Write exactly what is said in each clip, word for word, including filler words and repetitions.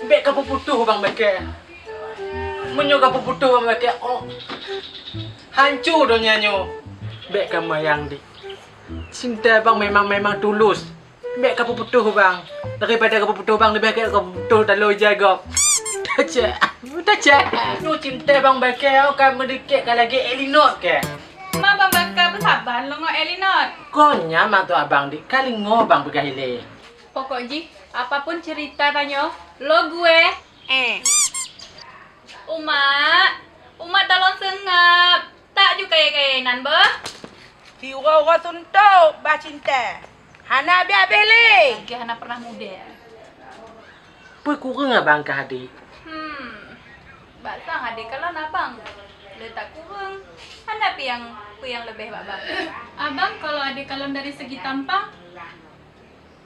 Bèk kapeuputôh Bang Bakar. Meunyoe kapeuputôh Bang Bakar, oh, hanco donya nyoe. Bèk kamayang, Dik. Cinta Bang memang, memang tulus. Bèk kapeuputôh Bang. Daripada kapeuputôh Bang, leubeh gèt kapeuputôh taloe ija gob. Tacak, tacak. Nyoe cinta Bang Bakar ka meudeuket ka lagèe Elinot kèe. Ma Bang Bakar beusaban lôn ngon Elinot. Kon nyan mak tu abang, Dik, ka lingoh Bang peugah ilèe. Pokok jih, apapun cerita tanyoe, lôn geuéh. Eh. Umak, umak tolong seungab. Tak ju kayèe-kayèe nan beuh. Siuroe-uroe suntok bah cinta. Hana abéh-abéh lé. Lagèe hana pernah mudèe. Peue kureueng abang kah, Dik? Hmm. Bak sang adèe kalon abang le takureueng. Hana peue nyang, peue nyang leubeh bak bang. Abang kalau adèe kalon dari segi tampang,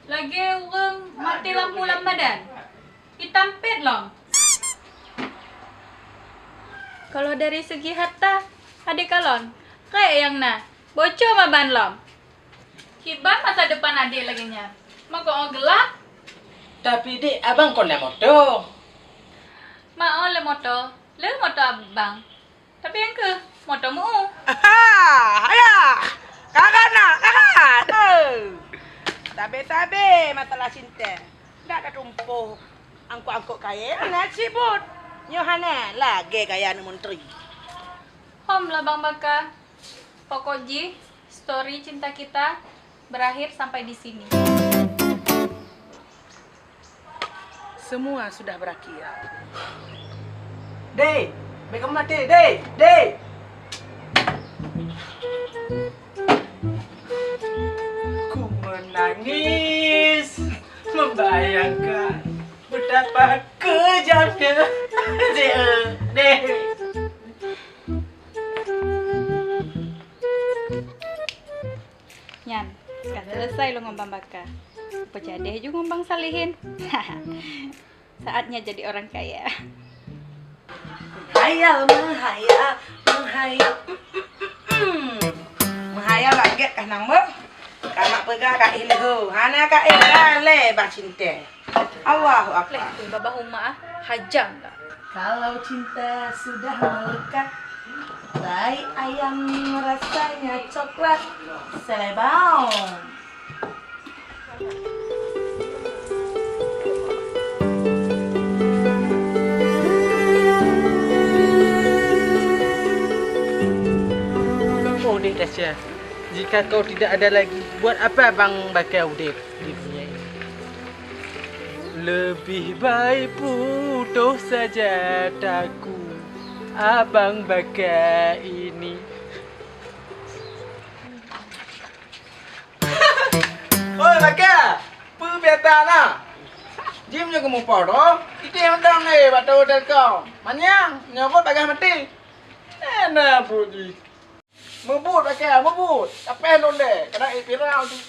lagèe ureueng maté lampu lam badan. Itam pet lom. Kalau dari segi harta, adèe kalon, rek nyang na, bocor maban lom. Kiban masa depan adèe lagèe nyan, mako 'oh geulak. Tapi, Dik, abang kon na moto. Ma 'oh le moto, le moto abang. Tapi nyang keuh, moto meu. Aha, haya. Karat na, karat. Eh. Sabe-sabe masalah cinta. Dak tatumpôh angkot-angkot kayèe na sibot. Nyoe hana lagèe gaya aneuk menteri. Hom lah Bang Baka. Pokok jih, story cinta kita berakhir sampai di sini. Semua sudah berakhir. Dek, bèk kamoe maté, Dek, Dek. Ku menangis membayangkan betapa kejamnya si Dek. Nyan, ka selesai lôn ngon Bang Baka. Peujadeh ju ngon Bang Salihin. Saatnya jadi orang kaya. Menghayal, menghayal, menghayal. Menghayal lagèe kah nang beuh. Kamak peugah ka éh leuho. Hana ka éh lé bah cinta. Allahu Akbar. Leh tu babah umak ah, hajam dah. Kalau cinta sudah melekat, tai ayam rasanya coklat. Selebau. Oh, Dek Tasya, jika kau tidak ada lagi, buat apa Bang Baka udép di dunia ini? Lebih baik putus saja takut Abang Baka ini. Oi, Baka! Peue biasa na? Jim nyoe geumupoh droe, titeh mantong lé bak tahu telkom. Manyang, nyoe rot bagah maté. Eh, na buet jih. Meubuet, Baka, meubuet. Tapéh lôn lé, keuneuk ék viral jih.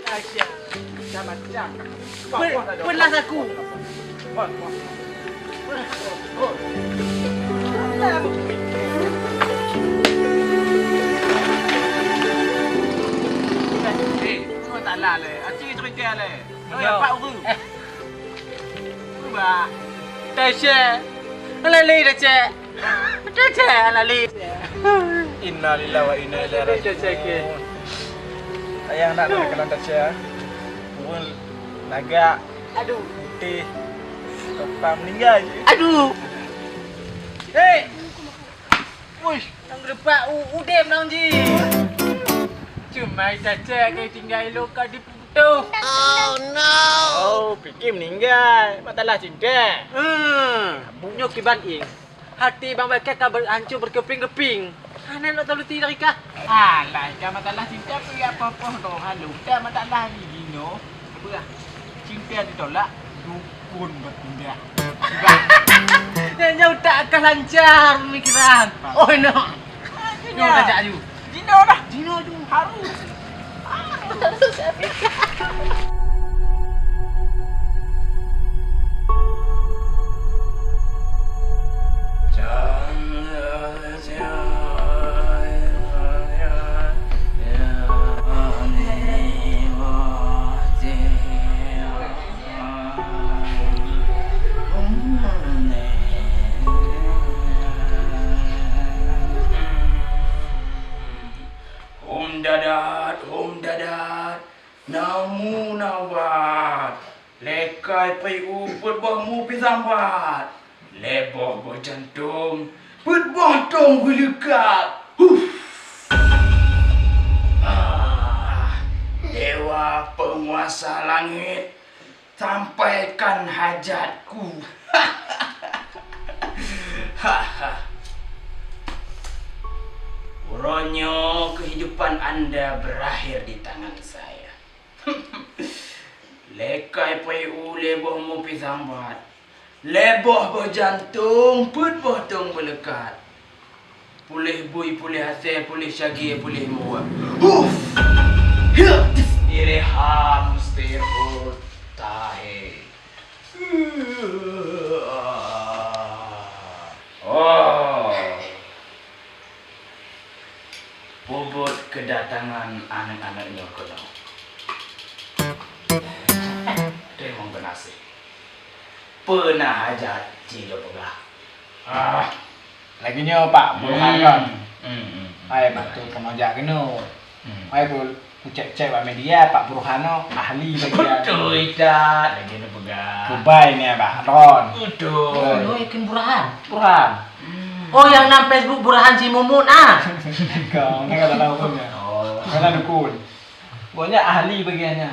Asyik. Macam-macam. Pe-, pelas aku. Eh, tengok tak lah leh. Aci cerita leh. Oh, ya, Pak Uru. Eh. Ubah. Tasya. Alah leh, Tasya. Tasya, alah leh. Innalillahi wa inna ilaihi raji'un. Tasya ke? Ayah nak nak kalau Tasya. Urang lagak. Aduh. Putih. Topan meninggal. Aduh. Hei. Uish, nyang geurepak u-, udeb nang jih. Cuma Tasya ka tinggai lôn ka diputoh. Oh, no. Oh, pike meninggai. Masalah cinta. Hmm, nyoe kiban ing. Hati Bang Baka ka ber-, hancur berkeping-keping. Hana lôn taluti dari kah? Alah, ka masalah cinta pih apa-apa tu. Halo, ka masalah ni dinoe. Apa? Cinta ditolak, dukun bertindak. Nyoe utak kah lancar pemikiran. Oh, no. Nyoe tajak aju. Dinoe dah. Dinoe aju. Harus. Harus. Na mu na ubat, lekai peuet boh mu pisang bat, lhèe boh boh jantông, peuet boh tông beuleukat. Huh! Ah, Dewa Penguasa Langit, sampaikan hajatku. Uroe nyoe kehidupan anda berakhir di tangan saya. Lekai peuet lhèe boh mu pisang bat, lhèe boh boh jantông, peuet boh tông beuleukat. Puléh bui, puléh asèe, puléh syagée, puléh meuwah. Huf! Hiya! Istirahat, istirahat. Tahe. Oh. Peubuet keudatangan aneuk-aneuk nyoe keunoe. Teurimong geunaséh. Peue na hajat ci lôn peugah? Ah, lagèe nyoe, Pak Burhan kan? Hmm, hmm, hmm. Hai, batul keunoe jak keunoe. Hmm. Hai, bul-, Kucek-cek bak media, Pak Burhan nyoe ahli bagian. Beutôi that, lagèe neupeugah. Kubai ni, Abah Ron. Beutôi. Oh, ikheun Burhan. Burhan. Hmm. Oh, nyang na Facebook Burhan si Mumut, ah. Kau, ni kata tahu pun ya. Oh. Kata dukun. Pokoknya ahli bagiannya.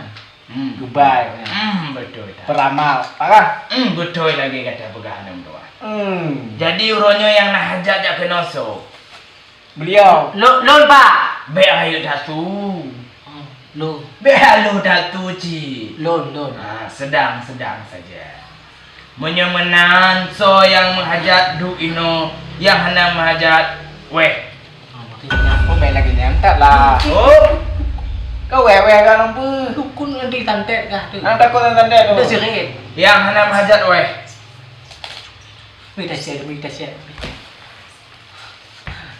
Hmm. Kubai pokoknya. Hmm, beutôi that. Peramal, parah. Hmm, beutôi lagèe gata peugah, aneuk dua. Hmm. Jadi, uroe nyoe nyang na hajat jak keunoe soe? Beliau. Lôn, lôn, Pak. Bèk ayo tatu. Oh, lôn. Bèk ayo tatu cit. Lôn, lôn. Ah, sedang-sedang saja. Meunyoe meunan, soe nyang meuhajat duek inoe, nyang hana meuhajat, wéh. Oh, makin nyak. Oh, bèk lagèe nyan that lah. Oh. Kau wéh-wéh kan, Om Pu? Dukun ngon di santet kah tu? Nang takut nang santet tu. Itu sirit. Nyang hana meuhajat, wéh. Wih, dahsyat, wih, dahsyat.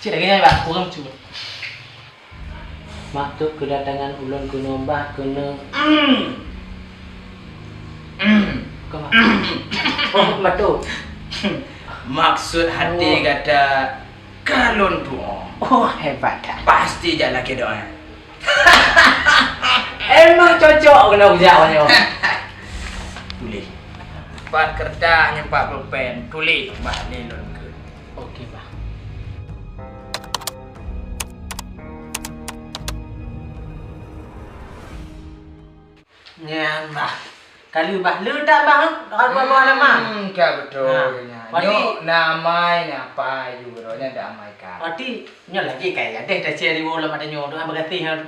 Cit lagèe nyan, Bah, kureueng cut. Maksud keudatangan ulôn keunoe, Bah, keuneuk. Hmm. Hmm. Keu ma? Oh, batul. Maksud hati gata ka lôn tu'oh. Oh, hebat dah. Pasti jak lakèe doa. Emang cocok keunoe jak nyoe. Tuléh. Pat keureutah nyoe, pat pulpen, tuléh bak lé lôn keu. Oke, Bah. Nyan, Bah. Kali, Bah. Le that, Bah, eh? Dekat bawah-bawah lama. Hmm, ka beutôi nyan. Berarti nyoe na amai, na apai ju, nyan na amai ka. Berarti nyoe lagèe kai gadeh dah sia di bawah lama tanyoe tu, ah, beugaséh nyan.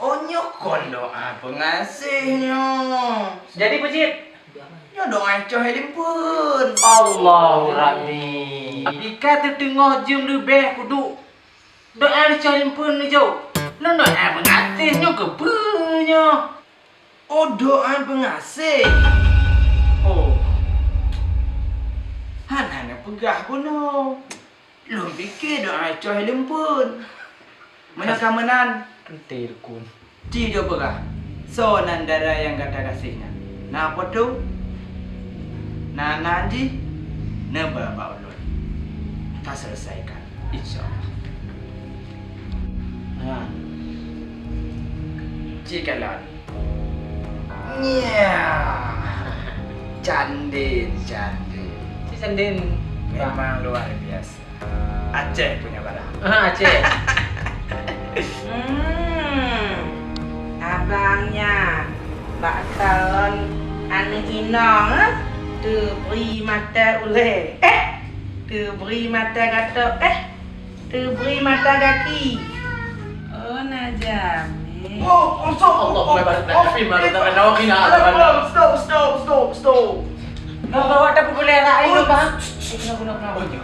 Oh, nyoe kon doa peungaséh nyoe. Jadi, Pak Cit? Nyoe doa icoh limpeuen. Allahu Rabbi. Tapi ka teuteungoh jeuem leubeh kuduek doa icoh limpeuen neujok. Nyoe doa peungaséh nyoe keupeue nyoe? Oh, doa peungaséh. Oh. Hana neupeugah bunoe. Lôn pike doa icoh limpeuen. Meunyoe ka meunan, ente dukun. Ci jok peugah, soe nan dara nyang gata gaséh nyan? Na po teu? Na nan jih? Neuba bak ulôn. Taseuleusaikan, insya Allah. Nah. Ci kalon. Nya. Candin, candin. Ci candin. Memang luar biasa. Aceh punya barang. Ah, Aceh. Hmm. Abang nyan bak kalon aneuk inong, eh? Teubri mata ulèe. Eh, teubri mata gatok. Eh, teubri mata gaki. Oh, na jamé. Oh, oh, stop. Allahumma barik lana fi ma razaqtana wa qina adzabannar. Stop, stop, stop, stop, stop. Bang, awak tak boleh nak air, Bang. Kenapa, kenapa, kenapa? Oh, ya.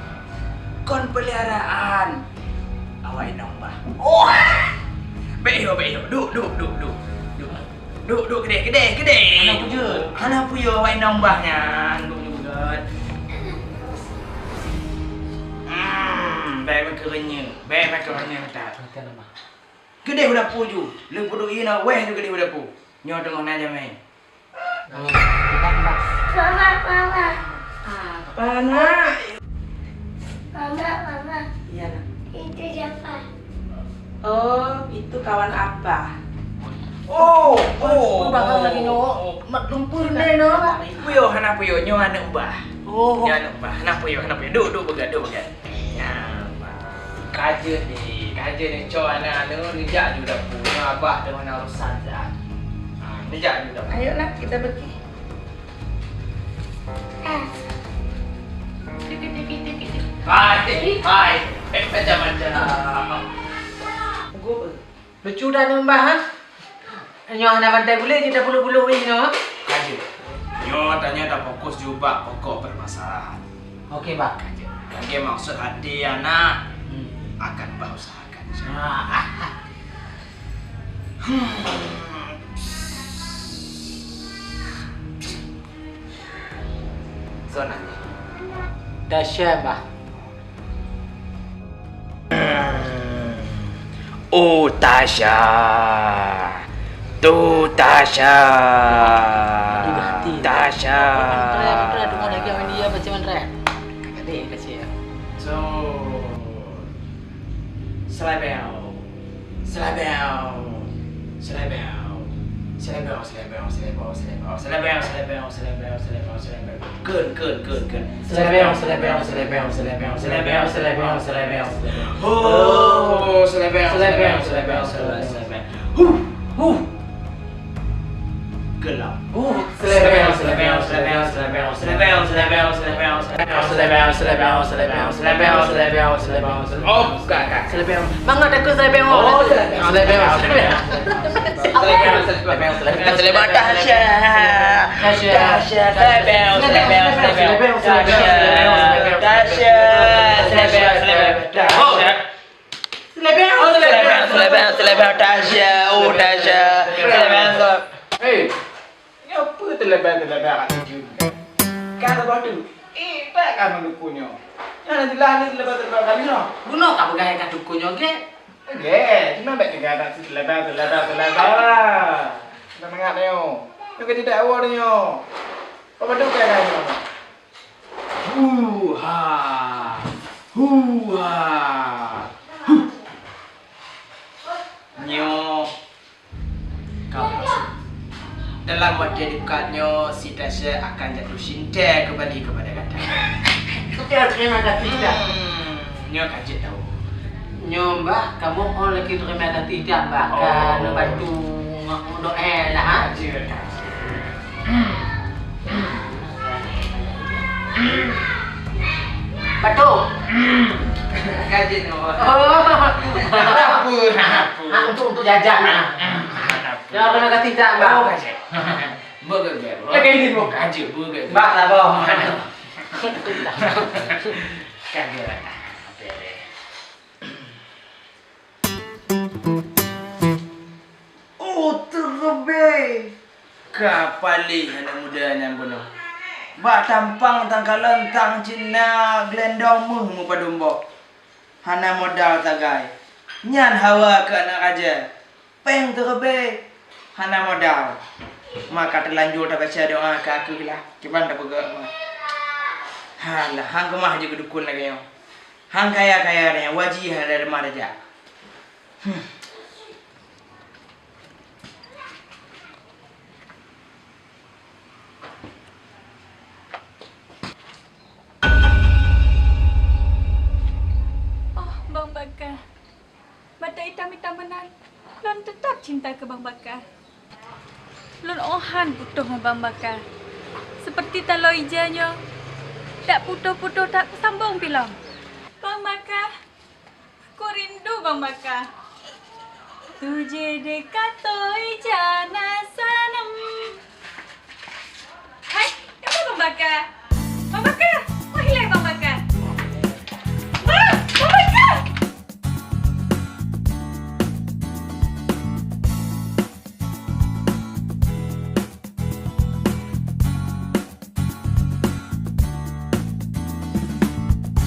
Kon peliharaan awak inong, Bah. Oh. Bèk yo, bèk yo. Duek, duek, duek, duek. Duek. Duek, duek, keudéh, keudéh, keudéh. Hana peue jeuet. Hana peue yo awak inong, Bah, nyan. Duek, duek, duek. Hmm, bèk meukeureunyeuh. Bèk meukeureunyeuh that. Keudéh u dapu ju. Lheuh peuduek ié na wéh ju keudéh u dapu. Nyoe teungoh na jamé. Mama, mama. Apa, nak? Mama, mama. Iya, nak. Itu siapa? Oh, itu kawan apa? Oh, oh, oh, bahang lagi nyoe. Mat lumpur ni, no. Puyoh, hana puyoh, nyoe aneuk bah. Oh. Nyoe aneuk bah, hana puyoh, hana puyoh. Duek, duek peugah, duek peugah. Nyan, bah. Ka jeuet ni, ka jeuet ni, cok aneuk-aneuk, neujak ju dapur. Nyoe abah teungoh na urusan dah. Ha, neujak ju dapur. Ayolah, kita pergi. Hai, hai. Eh, macam-macam. Lucu dah nyoe, bah, ha? Nyoe hana bantai gulé, jeuet tapuluk-puluk jih nyoe, ha? Ka jeuet. Nyoe tanyoe tafokus ju bak pokok permasalahan. Oke, bah. Ka jeuet. Lagèe maksud até aneuk, hmm, akan bah usahakan. Ah. Soe nan? Tasya, bah. Oh, Tasya. Tu Tasya. Aduh, hati. Tasya. Mantra, mantra, tunggu lagi awak dia baca mantra. Kata dia baca. So, selebel. Selebel. Selebel. Selebel. Keun, keun, keun, keun. Selebel, selebel, selebel. Oh, selebel, selebel, selebel, selebel. Huh, huh. Gelap. Huh, selebel, selebel, selebel, selebel. Oh, bukan, bukan. Selebel. Mangat takut selebel. Oh, selebel. Selebel, selebel. Selebel, selebel. Selebel, Tasya. Tasya. Tasya, selebel, selebel, selebel. Tasya. Tasya, selebel, selebel. Tasya. Selebel, selebel, selebel, selebel. Tasya, oh, Tasya. Selebel, selebel. Hei. Nyoe peue teulebah-teulebah kat tuju? Ka saboh tu. Eh, tak ka meuluku nyoe. Nyan jeulaih ni teulebah-teulebah kali nyoe. Bunoe ka peugah ka tuku nyoe, gét. Gét, cuma bèk teuga dak teulebah-teulebah-teulebah. Kita mangat nyoe. Nyoe ka tidak awal nyoe. Apa tu kaya nyoe? Huha. Huha. Huh. Nyoe. Ka masuk. Dalam watèe dekat nyoe, si Tasya akan jatuh cinta kembali kepada gata. Kita terima kasih, Kak. Hmm, nyoe ka jeuet tahu. Nyoe, Mbah, kamoe oh lagi terima kasih, Kak, Mbah. Oh. Ka neubantu ngon doa lah, ha? Ka jeuet, ka jeuet. Batuk. Ka jeuet nyoe. Oh. Apa? Apa? Ah, untuk, untuk jajan, ah. Apa? Ya, terima kasih, Kak, Mbak. Oh, ka jeuet. Beugeugeu. Lagi ni, Bu. Ka jeuet, beugeugeu. Mbak, lah, Bu. Ka jeuet. Oh, teureubée! Ka paléh aneuk muda nyan bunoe. Bak tampang tangkalon tang cit na geulendong méuh meupadum boh. Hana modal sagai. Nyan hawa keu aneuk raja. Péng teureubée. Hana modal. Maka teulanjur tabaca doa keu akeue lah. Kiban tapeugah mah. Halah, han keumah jeuet keu dukon lagée nyoe. Han kaya-kaya nyan, waji hana teuma tajak. Hmm. Oh, Bang Baka. Mata itam-itam meunan, lôn teutap cinta keu Bang Baka. Lôn 'oh han putôh ngon Bang Baka. Seperti taloe ija nyoe, dak putôh-putôh that teusambong pi lom. Bang Baka, aku rindu Bang Baka. Tujuh deka toy